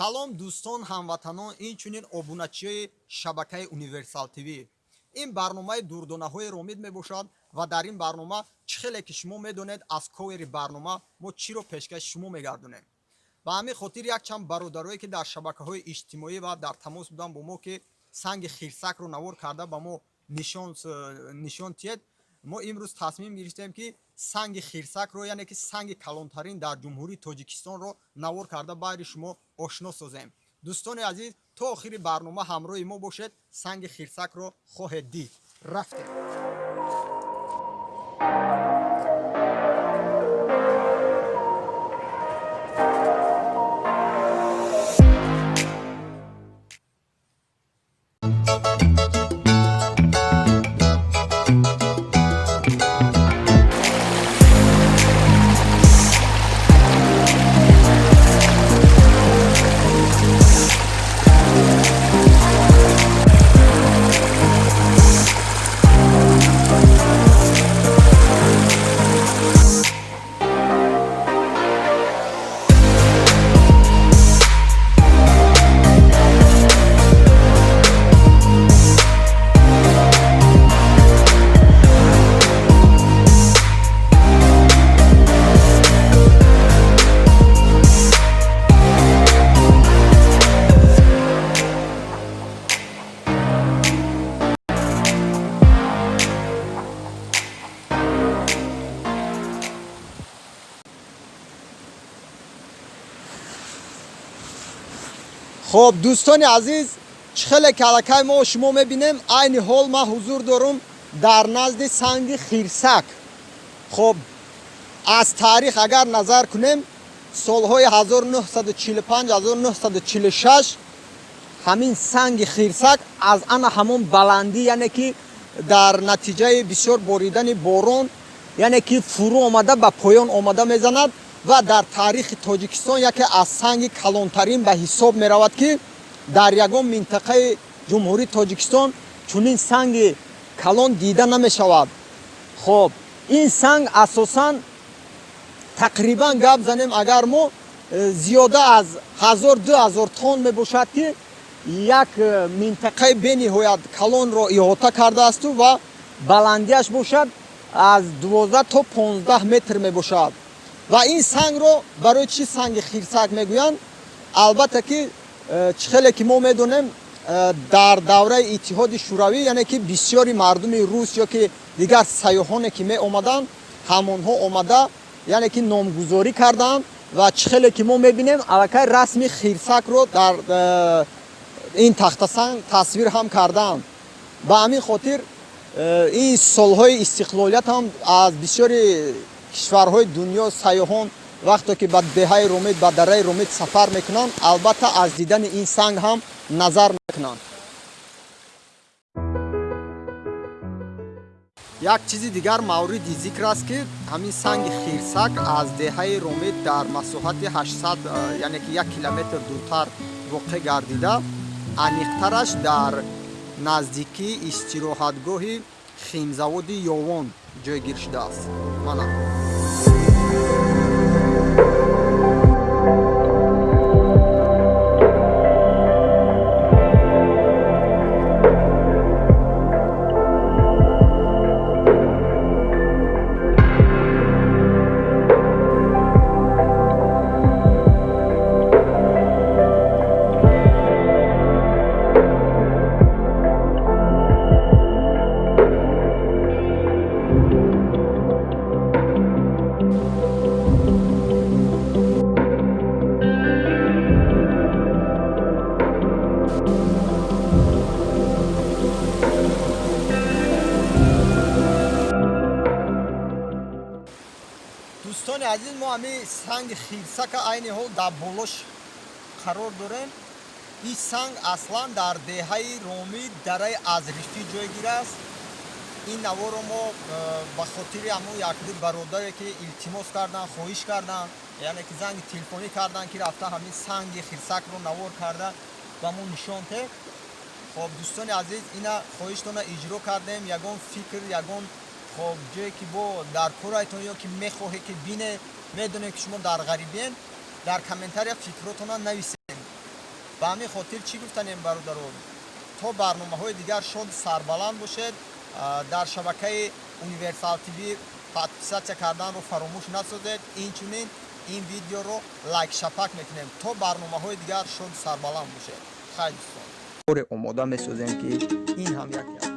Салом, дӯстон, ҳамватанон, инчунин обуначиёи шабакаи Универсал ТВ. Ин барномаи Дурдонаҳои Ромит мебошад ва дар ин барнома, чӣ хеле ки шумо медонед, аз ковери барнома мо чиро пешкаши шумо мегардонем. Ба ҳамин хотир якчанд бародарое, ки дар шабакаҳои иҷтимоӣ ва дар тамос буданд бо мо, ки санги хирсакро навор карда ба мо нишон тиҳед, мо имрӯз тасмим гирифтем, ки санги хирсакро, яъне ки санги калонтарин дар Ҷумҳурии Тоҷикистонро навор карда баҳри шумо ошно созем. Дӯстони азиз, то охири барнома ҳамроҳи мо бошед, санги хирсакро хоҳед дид. Рафтем. Хоб, дӯстони азиз, чӣ хеле ки аллакай мо шумо мебинем, айни ҳол ман ҳузур дорум дар назди санги хирсак. Хоб, аз таърих агар назар кунем, солҳои 1945-1946 ҳамин санги хирсак аз ана ҳамон баландӣ, яъне ки дар натиҷаи бисёр боридани борон, яъне ки фурӯ омада ба поён омада мезанад ва дар таърихи Тоҷикистон яке аз санги калонтарин ба ҳисоб меравад, ки дар ягон минтақаи Ҷумҳурии Тоҷикистон чунин санги калон дида намешавад. Хоб, ин санг асосан, тақрибан гап занем агар мо, зиёда аз 1000-2000 тон мебошад, ки як минтақаи бениҳоят калонро иҳота кардаасту ва баландиаш бошад аз 12 то 15 метр мебошад. Ва ин сангро барои чӣ санги хирсак мегӯянд? Албатта ки чӣ хеле ки мо медонем, дар давраи Иттиҳоди Шӯравӣ, яъне ки бисёри мардуми рус ё ки дигар сайёҳоне ки меомаданд, ҳамонҳо омада, яъне ки номгузорӣ карданд. Ва чӣ хеле ки мо мебинем, аллакай расми хирсакро дар ин тахтасанг тасвир ҳам карданд. Ба ҳамин хотир ин солҳои истиқлолият ҳам аз бисёри кишварҳои дунё сайёҳон вақте ки ба деҳаи Ромит, ба дараи Ромит сафар мекунанд, албатта аз дидани ин санг ҳам назар мекунанд. Як чизи дигар мавриди зикр аст, ки ҳамин санги хирсак аз деҳаи Ромит дар масоҳати 800, яъне ки 1 километр дуртар воқеъ гардида, аниқтараш дар наздикии истироҳатгоҳи химзаводи Ёвон ҷойгир шудааст. Мана. Дӯстони азиз, мо ҳамин санги хирсака айни ҳол дар болош қарор дорем. Ин санг аслан дар деҳаи Ромит, дараи Азрифӣ ҷойгир аст. Ин наворо мо ба хотири ҳамон якду бародаре, ки илтимос карданд, хоҳиш карданд, яъне ки занги телефонӣ карданд, ки рафта ҳамин санги хирсакро навор карда ба мо нишон те. Хоб, дӯстони азиз, ина хоҳиштона иҷро кардем. Ягон фикр, ягон, хоб, ҷое ки бо дар корайтон ё ки мехоҳе ки бине, медонем ки шумо дар ғарибиен, дар комментария фикротона нависем. Ба ҳамин хотир чӣ гуфтанем, бародарон? То барномаҳои дигар шоду сарбаланд бошед. Дар шабакаи Универсал ТВ подписаться карданро фаромӯш насозед. Инчунин ин видеоро лайк шапак мекунем. То барномаҳои дигар шоду сарбаланд бошед. Хайр, дӯстон. Омода месозем, ки ин ҳам яке